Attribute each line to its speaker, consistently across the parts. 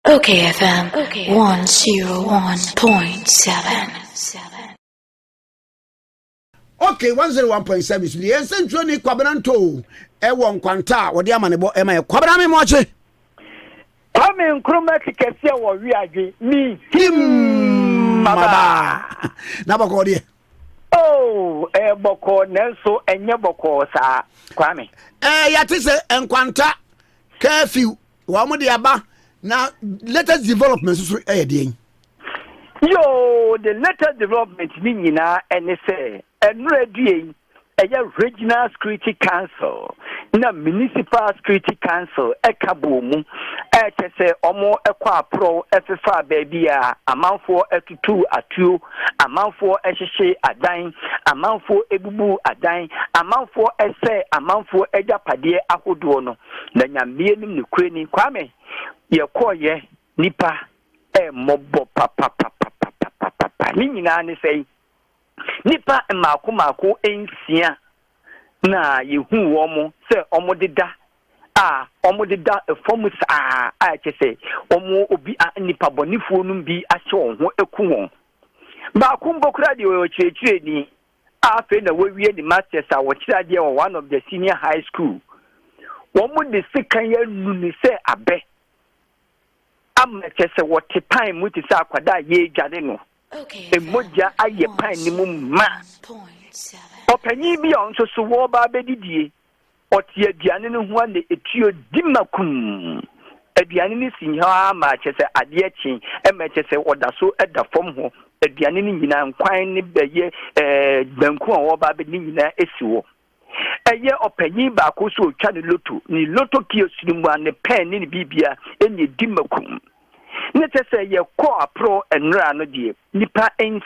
Speaker 1: Okay FM 101.7.
Speaker 2: Okay, 101.7 so deɛ, yɛn nsɛntwerɛni Kwabena Nto ɛwɔ Nkwanta a wɔde ama ne bɔ ɛma yɛ. Kwabena, me mɔkye.
Speaker 3: Kwame Nkrumah ti kɛseɛ wɔ wiadwe mi.
Speaker 2: Him maba na bɔkɔ deɛ.
Speaker 3: Oh, ɛyɛ bɔkɔɔ, nanso ɛnyɛ bɔkɔɔ saa, Kwame.
Speaker 2: Yɛate sɛ Nkwanta curfew wɔn mo de aba, na latest development nso so ɛyɛ deɛn?
Speaker 3: Yo, the latest development ni nyinaa ɛne sɛ ɛnura due yi, ɛyɛ Regional Security Council na Municipal Security Council ɛka bɔ mu, ɛkyɛ sɛ ɔmo ɛkɔ aporɔw ɛfefa baabi a amanfoɔ ɛtutu atuo, amanfoɔ ɛhyehyɛ adan, amanfoɔ ebubu adan, amanfoɔ ɛsɛ amanfoɔ agyapadeɛ ahodoɔ no. Na Nyamie nim ne kure ni, Kwame, yɛkɔɔyɛ nipa ɛmmɔbɔ papapapapapapa. Ne nyinaa ne sɛ nipa mmaako mmaako 6 na yehu wɔn mo sɛ wɔn deda a wɔn deda fam saa a ɛkyɛ sɛ wɔn obi a nipa bɔnifoɔ no bi ahyɛ wɔn ho eku wɔn. Baako mbɔ kura deɛ, ɔyɛ ɔkyerɛkyerɛni a afei na wawie ne masters a wɔkyerɛ adeɛ wɔ one of the senior high school. Wɔn de sekan anu ne sɛ abɛ ama kyɛ sɛ wɔte pan mu te sɛ akwadaa a yɛredwane no. Emogya ayɛ pan ne mu ma. Ɔpanyin bi a ɔno nso so wɔreba abɛdidie, ɔte aduane no ho a na etuo di ma kum aduane no si hɔ ama kyɛ sɛ adeɛ kye ɛma kyɛ sɛ ɔda so ɛda fam hɔ. Aduane no nyinaa, nkwan ne bɛyɛ banku a wɔreba abɛdi ne nyinaa esi hɔ. Ɛyɛ ɔpanyin baako so otwa ne lotto, ne lotto kiosk no mu a ne pɛn ne ne biribia ɛna edi ma kum ne kyɛ sɛ yɛkɔ aporɔ nnora no deɛ, nipa 6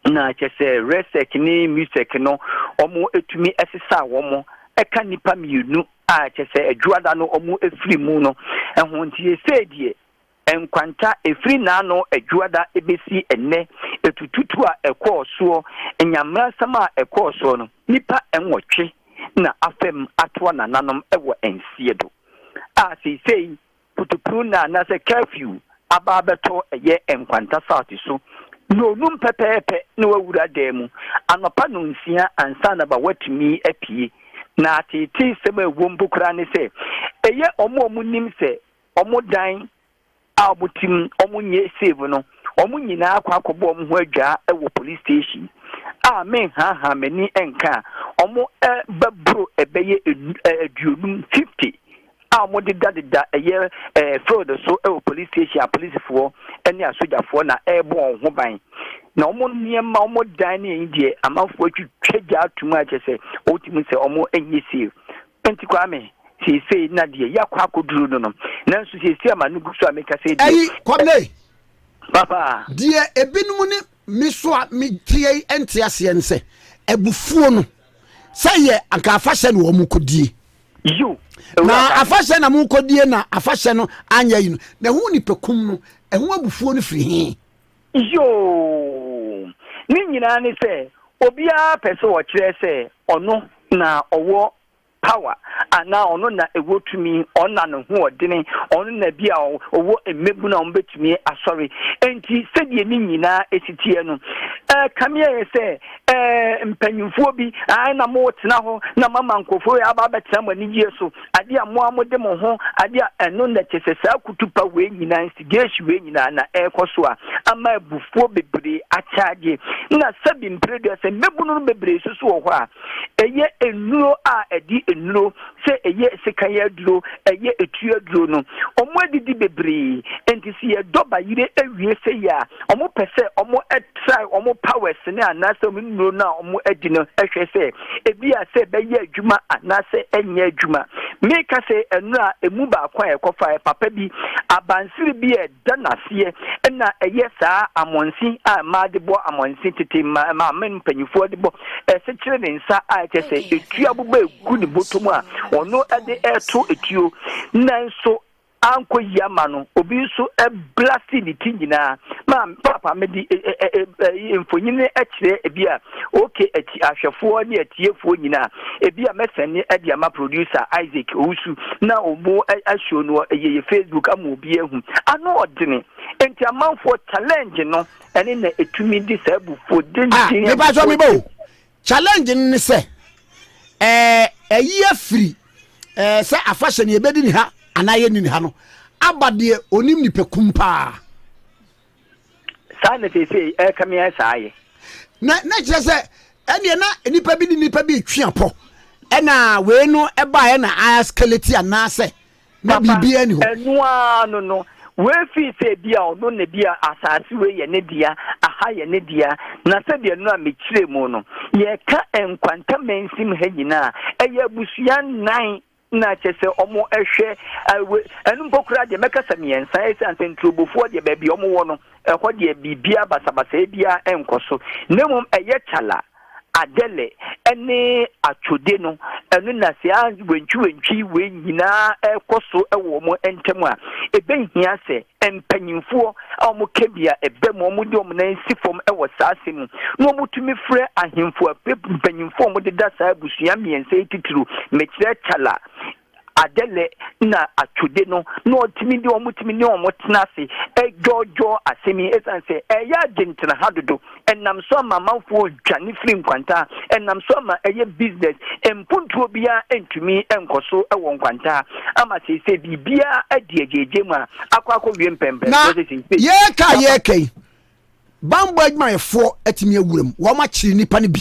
Speaker 3: na kyɛ sɛ REGSEC ne MUSEC no wɔn etumi ɛsesa wɔn ɛka nipa 2 a kyɛ sɛ adwuada no wɔn efiri mu no ɛho. Nti esee deɛ, Nkwanta efiri n'ano adwuada ebesi ɛnɛ, etututu a ɛkɔɔ soɔ, nyamrasɛm a ɛkɔɔ soɔ no, nipa 8 na afɛm atoa nananom ɛwɔ nsie do a seesei putupuru na anaasɛ curfew aba abɛtɔ ɛyɛ Nkwanta South so. Nnonum pɛpɛɛpɛ na wawura dan mu, anɔpa 6 ansa na ba watumi apue. Na ateetee sɛm a ɛwɔ mpo koraa ne sɛ ɛyɛ ɔmo a ɔmo nim sɛ ɔmo dan a ɔmo tim ɔmo nyɛ safe no, ɔmo nyinaa akɔ akɔbɔ ɔmo ho adwaa ɛwɔ police station a menhaha m'ani nka a ɔmo ɛbɛboro ɛbɛyɛ 50, 50 a wɔn dedadeda ɛyɛ field so ɛwɔ police station a polisifoɔ ɛne asogyafoɔ na ɛrebɔ wɔn ho ban. Na wɔn nneɛma, wɔn dan ne yɛn deɛ, amanfoɔ atwitwa gya atum a kyerɛ sɛ wɔtumi sɛ wɔn nyɛ safe. Nti Kwame, seesei na deɛ yɛakɔ akɔduru no, nanso seesei ama no gu so a meka sɛ deɛ
Speaker 2: Ɛyi, Kwabena.
Speaker 3: Papa.
Speaker 2: Deɛ ebinom ne me so a metie yi nte aseɛ no sɛ abufuo no sɛ yɛ anka afahyɛ na wɔn kɔdie.
Speaker 3: Yo.
Speaker 2: Na afahyɛ na mo kɔdie na afahyɛ no anyɛ yi no, na ɛho nipakum no, ɛho abufuo no firi he?
Speaker 3: Yoo, ne nyinaa ne sɛ obiara pɛ sɛ ɔkyerɛ sɛ ɔno na ɔwɔ power anaa ɔno na ɛwɔ tumi, ɔno na ne ho ɔdene, ɔno na bi a ɔwɔ mmɛbu na ɔmbɛtumi asɔre. Nti sɛdeɛ ne nyinaa esi teɛ no, kamea yɛ sɛ mpanyinfoɔ bi ae na mo tena hɔ na mama nkurɔfoɔ yi aba abɛtena mo anigyeɛ so adeɛ a mo a mode mo ho adeɛ a ɛno na kyɛ sɛ saa kutupa wei nyinaa, instigation wei nyinaa na ɛrekɔ so a ama abufuo bebree akyagye. Na sɛbi mperedua sɛ mmɛbunu no bebree nso so wɔ hɔ a ɛyɛ nnuro a ɛde nnuro sɛ ɛyɛ sekan aduro, ɛyɛ etu aduro no, wɔn adidi bebree. Nti sɛ yɛdɔ bayire awie sɛ yɛ a, wɔn pɛ sɛ wɔn ɛtry wɔn powers ne anaasɛ wɔn nnuro no a wɔn adi no, ɛhwɛ sɛ ebi a sɛ ɛbɛyɛ adwuma anaasɛ ɛnyɛ adwuma. Meka sɛ nnuro a emu baako a ɛkɔfa yɛ papa bi abansiri bi a ɛda n'aseɛ ɛna ɛyɛ saa amɔnsi a mmaa de bɔ amɔnsi, tete maame mpanyinfoɔ de bɔ ɛsekyere ne nsa a ɛkyɛ sɛ etu abobɔ egu ne bɔtɔ mu a ɔno ɛde ɛto etuo, nanso Ankɔ yie ama no, obi nso blase ne ti nyinaa. Ma papa mede mfonini kyerɛ ebi a ok ati ahwɛfoɔ ne atiefoɔ nyinaa. Ebi a mɛsɛne de ama producer Isaac Owusu na ɔmo ahyɛ no ɛyɛ yɛ Facebook ama obi ahu. Ano ɔdene. Nti amanfoɔ challenge no ɛne na ɛtumi de saa abufuo denden.
Speaker 2: Ah, mepa so meba o. Challenge no ne sɛ ɛɛ ɛyi afiri ɛɛ sɛ afahyɛ no yɛbɛdi ne ha anaa yɛnni ne ha no aba deɛ onim nipa kum paa.
Speaker 3: Saa na seesei ɛreka me ayɛ saa yɛ.
Speaker 2: Na na kyerɛ sɛ ɛneɛ na nipa bi ne nipa bi retwe apɔ ɛna wei no ɛbaeɛ na askeleti anaasɛ na biribiara ni hɔ.
Speaker 3: Ɛno ara no no, wei fii sɛ bi a ɔno na bi a asase wei yɛ ne dea, aha yɛ ne dea, na sɛdeɛ no a mekyerɛ mu no, yɛka Nkwanta mansim ha nyinaa, ɛyɛ abusua nnan na kyɛ sɛ ɔmo ɛhwɛ ɛno mpo koraa deɛ mɛka sɛ mmiɛnsa, ɛsiane sɛ nturobofoɔ deɛ baabi ɔmo wɔ no, ɛhɔ deɛ biribiara basabasayɛ biara ɛnkɔ so, na mmom ɛyɛ kyala. Adele ne Atwode no, ɛno na saa wantwiwantwi wei nyinaa ɛrekɔ so wɔ wɔn ntam a, ɛbɛhia sɛ mpanyinfoɔ a wɔka bi a ɛbɛ mu, wɔde wɔn nan si fam wɔ saa asɛm mu, na wɔtumi frɛ ahemfo a mpanyinfoɔ a wɔdeda saa abusua mmiɛnsa yi titiriw, mekyerɛ Kyala, Adele na Atwode no na ɔtumi de wɔn tumi ne wɔn tena ase dwɔɔdwɔɔ asɛm yi ɛsiane sɛ ɛyɛ adwentena ha dodo, ɛnam so ama amanfoɔ dwane firi nkwanta, ɛnam so ama ɛyɛ business mpuntuo biara ntumi nkɔ so wɔ nkwanta ama seesei biribiara adi agyegye mu a akɔ akɔwie mpɛmpɛnsoɔ
Speaker 2: Na
Speaker 3: sɛ seesei
Speaker 2: yɛreka a
Speaker 3: papa.
Speaker 2: yɛreka yi, bammɔ adwumayɛfoɔ atumi awura mu, wɔn akyere nnipa no bi.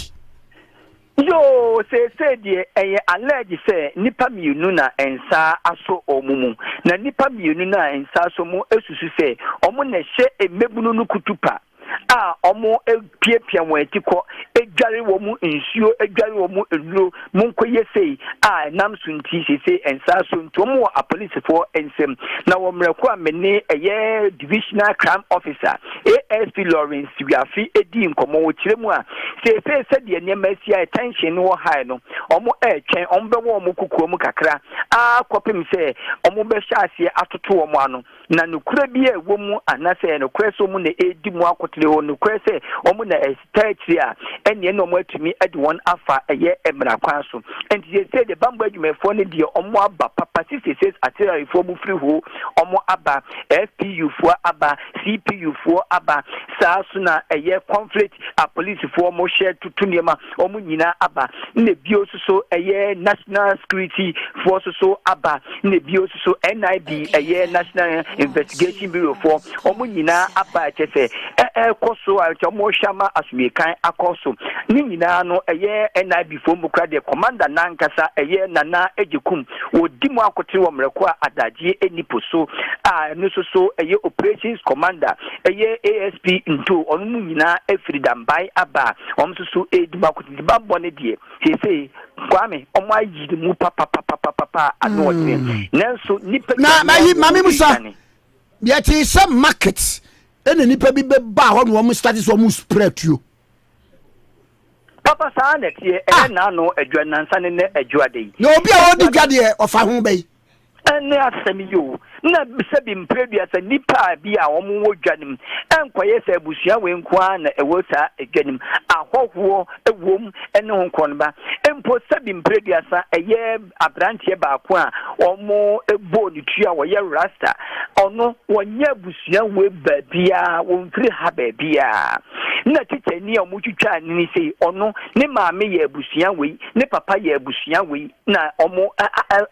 Speaker 3: Yoo, seesei deɛ ɛyɛ allege sɛ nnipa mmienu na nsa asɔ wɔn mu. Na nnipa mmienu no a nsa asɔ mu susu sɛ wɔn na ɛhyɛ mmabunu no kutupa a wɔpiapia wɔn atikɔ, dware wɔn nsuo, dware wɔn nnuro, monkɔyɛ sei a ɛnam so nti seesei nsa asɔ nti wɔn wɔ apolisifoɔ nsam. Na wɔ mmerɛ ko a me ne ɛyɛ divisional crime officer ASP Lawrence Wiafe dii nkɔmmɔ, wɔkyerɛ mu a, seesei sɛdeɛ nneɛma asi ayɛ tension no wɔ high no, wɔn ɛretwɛn, wɔn bɛwɔ wɔn kokoa mu kakra ara kɔpem sɛ wɔn bɛhyɛ aseɛ atoto wɔn ano. Na nokorɛ bi a ɛwɔ mu anaasɛ ɛyɛ nokorɛ sɛ wɔn na ɛredi mu akotene hɔ, nokorɛ sɛ wɔn na ɛtaa akyire a, ɛnneɛ na wɔn atumi de wɔn afa ɛyɛ mmara kwan so. Nti seesei deɛ bammɔ adwumayɛfoɔ no deɛ wɔn aba papa, 66 artilleryfoɔ mu firi hoo, wɔn aba, FPU foɔ aba, CPU foɔ aba, saa so na ɛyɛ conflict apolisifoɔ wɔn hyɛ tutu nneɛma wɔn nyinaa aba, na ebio nso so ɛyɛ national security foɔ nso so aba, na ebio nso so NIB ɛyɛ national investigation bureau foɔ wɔn nyinaa aba, ɛkyɛ sɛ ɛɛkɔ so a ɛkyɛ wɔn rehwɛ ama asomiekan akɔ so. Ne nyinaa no ɛyɛ NIB foɔ mu kora deɛ commander nankasa ɛyɛ Nana Agyekum Wɔdi mu akoten wɔ mmerɛ ko a adagyeɛ nni po so a ɛno nso so ɛyɛ Operations Commander ɛyɛ ASP Nto ɔno mu nyinaa afiri Dambae aba a wɔn nso so ɛredi mu akoten nti bammɔ no deɛ seesei Kwame wɔn ayi ne mu papapapapapa a ano ɔdene hmm. nanso nipa
Speaker 2: na mayi maame musa yɛte sɛ market ɛna nipa bi bɛba hɔ na wɔn start sɛ wɔn spread tuo.
Speaker 3: Papa saa na ɛteɛ, ɛyɛ ah. n'ano adwa nansa ne nɛ adwa de yi.
Speaker 2: Na obi a ɔdi dwa deɛ ɔfa ho bɛyi.
Speaker 3: Ɛne asɛm yi o, na sɛbi mprɛdua sɛ nipa bi a wɔn wɔ dwa no mu ɛnkɔyɛ sɛ abusua wei nko ara na ɛwɔ saa dwa no mu, ahɔhoɔ ɛwom ɛne ho korɔ no ba. Mpo sɛbi mprɛdua sa ɛyɛ aberanteɛ baako a wɔbɔɔ ne tuo a wɔyɛ rasta, ɔno wɔnyɛ abusua wei baabiara, wɔmfiri ha baabiara. Na tikyani a wɔtwitwaa ne ni sei, ɔno ne maame yɛ abusua wei, ne papa yɛ abusua wei, na wɔn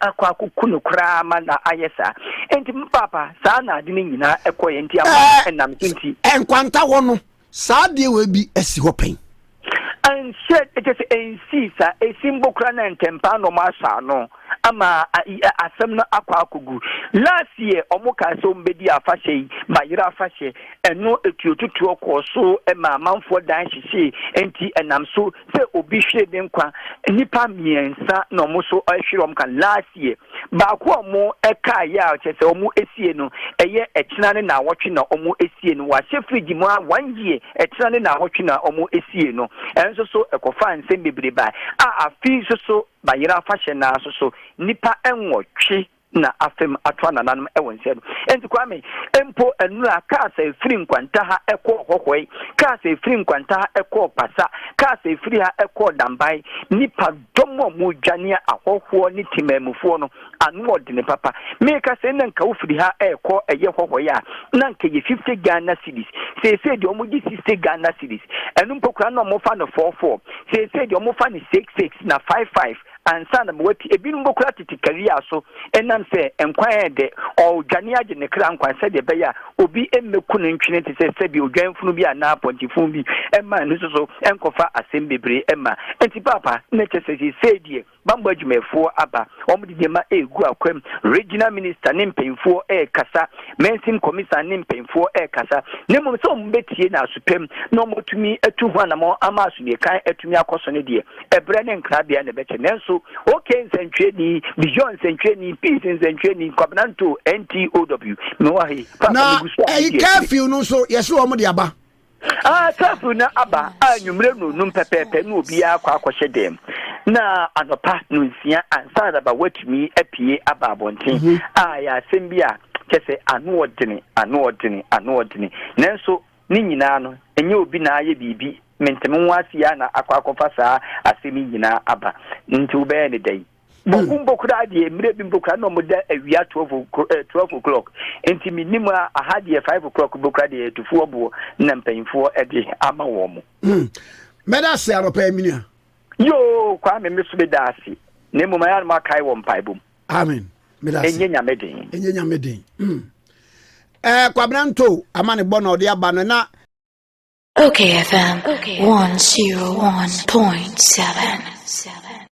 Speaker 3: akɔ akɔku no koraa ma na ayɛ saa. Nti papa, saa na ade no nyinaa ɛkɔeɛ, nti ama ɛnam so nti.
Speaker 2: Nkwanta hɔ no, saa adeɛ wei bi asi hɔ pɛn.
Speaker 3: Ɛnhyɛ, kyerɛ sɛ ɛnsii saa, ɛsi mpo koraa na ntɛmpaa na wɔn asɔ ano ama asɛm no akɔ akɔgu. Last year wɔn kaa sɛ wɔn bɛdi afahyɛ yi, bayerɛ afahyɛ, ɛno etuotutuo kɔɔ so ma amanfoɔ dan hyehyee, nti ɛnam so sɛ obi hwere ne nkwa, nnipa mmiɛnsa na wɔn nso hwere wɔn ka last year. Baako a wɔkaeɛ a kyerɛ sɛ wɔsie no, ɛyɛ ɛkyena ne naawɔtwe na wɔsie no. Wɔahyɛ fridge mu a one year, ɛkyena ne naawɔtwe na wɔsie no. Ɛno nso so ɛkɔfaa nsɛm bebree bae. A afei nso so bayerɛ afahyɛ no ara nso so, nnipa nwɔtwe. na afem ato anananom wɔ nsɛm. Enti Kwame, mpo nnora cars a ɛfiri Nkwanta ha kɔɔ Hɔhɔe, cars a ɛfiri Nkwanta ha kɔɔ Kpasa, cars a ɛfiri ha kɔɔ Damban, nnipa dɔm a wɔredwane ahɔhoɔ ne temanmufoɔ no, ano ɔdene papa. Meka sɛ na nka wofiri ha ɛrekɔ ɛyɛ Hɔhɔe a, na nka yɛ 50 Ghana cedis. Seesei deɛ wɔgye 60 Ghana cedis. Ɛno mpo koraa na wɔfa no 44. Seesei deɛ wɔfa no 66 na 55. Ansa na wati, ebinom mpo koraa tete Karia so ɛnam sɛ nkwa yɛ dɛ, ɔredwane agye ne kra nkwa sɛdeɛ ɛbɛyɛ a obi mmɛku no ntwene te sɛ sɛbi odwan funu bi anaa apɔnkye funu bi mma ɛno nso so nkɔfa asɛm bebree mma. Enti paapa, na kyerɛ sɛ seesei deɛ bammɔ adwumayɛfoɔ aba, wɔde nneɛma regu akwam, regional minister ne mpanyinfoɔ rekasa, mansin kɔmisa ne mpanyinfoɔ rekasa, na mmom sɛ wɔbɛtie no aso pam na wɔatumi atu ho anamɔn ama asomdwoeɛ atumi akɔ so no deɛ, Ɛberɛ ne nkrabea na ɛbɛkyɛ nanso OK nsɛntwerɛni, Beyond nsɛntwerɛni, Peace nsɛntwerɛni, Kwabena Ntow, NTOW, mewɔ ha yi, paapa
Speaker 2: Na
Speaker 3: megu so a
Speaker 2: ɛyi
Speaker 3: medi akyire.
Speaker 2: curfew no nso yɛse wɔn de aba.
Speaker 3: Ah, curfew no aba a anwummerɛ nnɔnnum pɛpɛɛpɛ na obiara akɔ akɔhyɛ dɛm na anɔpa nnɔnsia ansa na ba watumi apue aba abɔnten.
Speaker 2: Mhm.
Speaker 3: Ah, ɛyɛ asɛm bi a kyɛ sɛ ano ɔdene, ano ɔdene, ano ɔdene. Nanso Ne nyinaa no, ɛnyɛ obi na ayɛ biribi, mente me ho ase yi ara na akɔ akɔfa saa asɛm yi nyinaa aba. Nti wobɛyɛ no dɛn? Bɔko hmm. mpo koraa deɛ, mmerɛ bi mpo koraa na wɔda awia 12 12 eh, o'clock. Nti menim a aha deɛ 5 o'clock mpo koraa deɛ atufoɔ boɔ na mpanyinfoɔ de ama wɔn mo.
Speaker 2: Hmm. Mɛda ase anɔpa yi menua.
Speaker 3: Yoo, Kwame me so meda ase. Na mmom ayɛ no makae wɔ mpaebɔ mu.
Speaker 2: Amen. Meda ase.
Speaker 3: Ɛnyɛ nyame den.
Speaker 2: Ɛnyɛ nyame den. Mm. Eh, Kwabena Nto ama ne bɔ na ɔde aba no na.
Speaker 1: Okay FM 101.7.